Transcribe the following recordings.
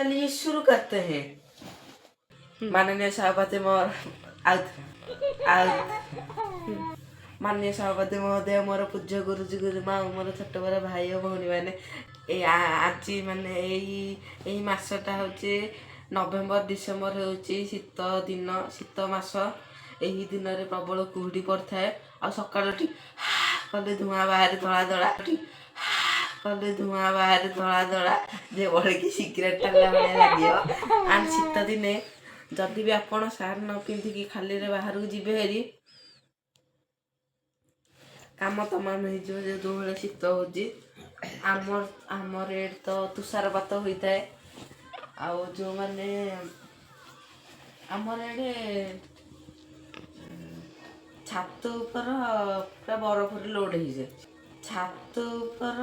चलिए शुरू करते हैं। माननीय सभापति ମୋର ଆଉ ଆଉ माननीय ସଭାପତି ମହୋଦୟ, ମୋର ପୂଜ୍ୟ ଗୁରୁଜୀ, ଗୁରୁମା ଆଉ ମୋର ଛୋଟ ବଡ଼ ଭାଇ ଓ ଭଉଣୀମାନେ, ଏଇ ଆଜି ମାନେ ଏଇ ଏଇ ମାସଟା ହେଉଛି ନଭେମ୍ବର ଡିସେମ୍ବର, ହେଉଛି ଶୀତ ଦିନ, ଶୀତ ମାସ। ଏହି ଦିନରେ ପ୍ରବଳ କୁହୁଡ଼ି ପଡ଼ିଥାଏ ଆଉ ସକାଳୁ ଉଠି କଲେ ଧୂଆଁ ବାହାରେ ଧଳା ଧଳା, କଲେ ଧୂଆଁ ବାହାରେ ଧଳା ଧଳା, ଯେଭଳି କି ସିଗାରେଟ୍ ଟାଣିଲା ଭଳିଆ ଲାଗିବ। ଆଣ୍ଡ ଶୀତ ଦିନେ ଯଦି ବି ଆପଣ ସାର୍ଟ ନ ପିନ୍ଧିକି ଖାଲିରେ ବାହାରକୁ ଯିବେ ହେରି, କାମ ତମାମ ହେଇଯିବ ଯେ ଯେଉଁ ଭଳିଆ ଶୀତ ହେଉଛି। ଆମର ଏଠି ତ ତୁଷାରପାତ ହୋଇଥାଏ। ଆଉ ଯେଉଁମାନେ ଆମର ଏଠି ଛାତ ଉପର ପୁରା ବରଫରେ ଲୋଡ଼ ହେଇଯାଏ, ଛାତ ଉପର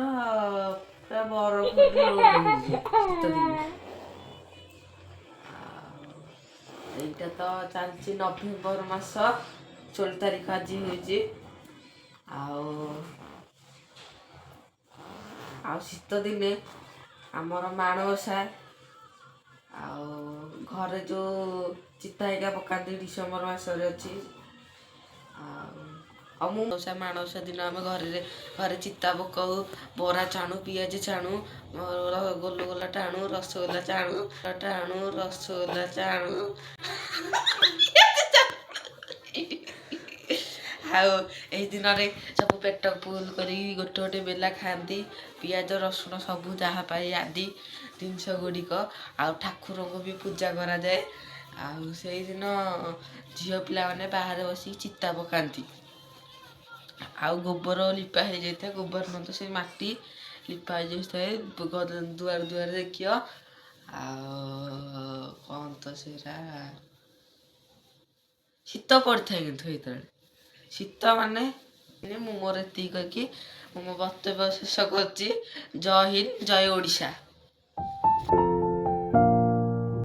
ପୁରା ବରଫରେ ଲୋଡ଼ ହେଇଯାଏ ଶୀତ ଦିନେ। ଆଉ ଏଇଟା ତ ଚାଲିଛି ନଭେମ୍ବର ମାସ, 16 ତାରିଖ ଆଜି ହେଇଛି। ଆଉ ଆଉ ଶୀତ ଦିନେ ଆମର ମାଣବସା ଆଉ ଘରେ ଯେଉଁ ଚିତା ହେଇକା ପକାନ୍ତି, ଡିସେମ୍ବର ମାସରେ ଅଛି। ଆଉ ଆଉ ମୁଁ ମାଣବସା ଦିନ ଆମେ ଘରେ ଘରେ ଚିତା ପକାଉ, ବରା ଛାଣୁ, ପିଆଜି ଛାଣୁ, ଗୋଲଗୋଲା ଟାଣୁ, ରସଗୋଲା ଟାଣୁ ଟାଣୁ ରସଗୋଲା ଟାଣୁ। ଆଉ ଏହି ଦିନରେ ସବୁ ପେଟ ଫୁଲ୍ କରିକି ଗୋଟେ ଗୋଟେ ବେଲା ଖାଆନ୍ତି, ପିଆଜ ରସୁଣ ସବୁ ଯାହା ପାଇ ଆଦି ଜିନିଷ ଗୁଡ଼ିକ। ଆଉ ଠାକୁରଙ୍କୁ ବି ପୂଜା କରାଯାଏ। ଆଉ ସେଇଦିନ ଝିଅ ପିଲାମାନେ ବାହାରେ ବସିକି ଚିତା ପକାନ୍ତି ଆଉ ଗୋବର ଲିପା ହେଇଯାଇଥାଏ। ଗୋବର ନୁହଁ ତ, ସେଇ ମାଟି ଲିପା ହେଇଯାଇଥାଏ ଦୁଆର ଦୁଆରେ ଦେଖିବ। ଆଉ କ'ଣ ତ ସେଇଟା ଶୀତ ପଡ଼ିଥାଏ, କିନ୍ତୁ ହେଇତେବେଳେ ଶୀତ ମାନେ ମୁଁ ମୋର ଏତିକି କହିକି ମୁଁ ମୋ ବକ୍ତବ୍ୟ ଶେଷ କରୁଛି। ଜୟ ହିନ୍ଦ, ଜୟ ଓଡ଼ିଶା।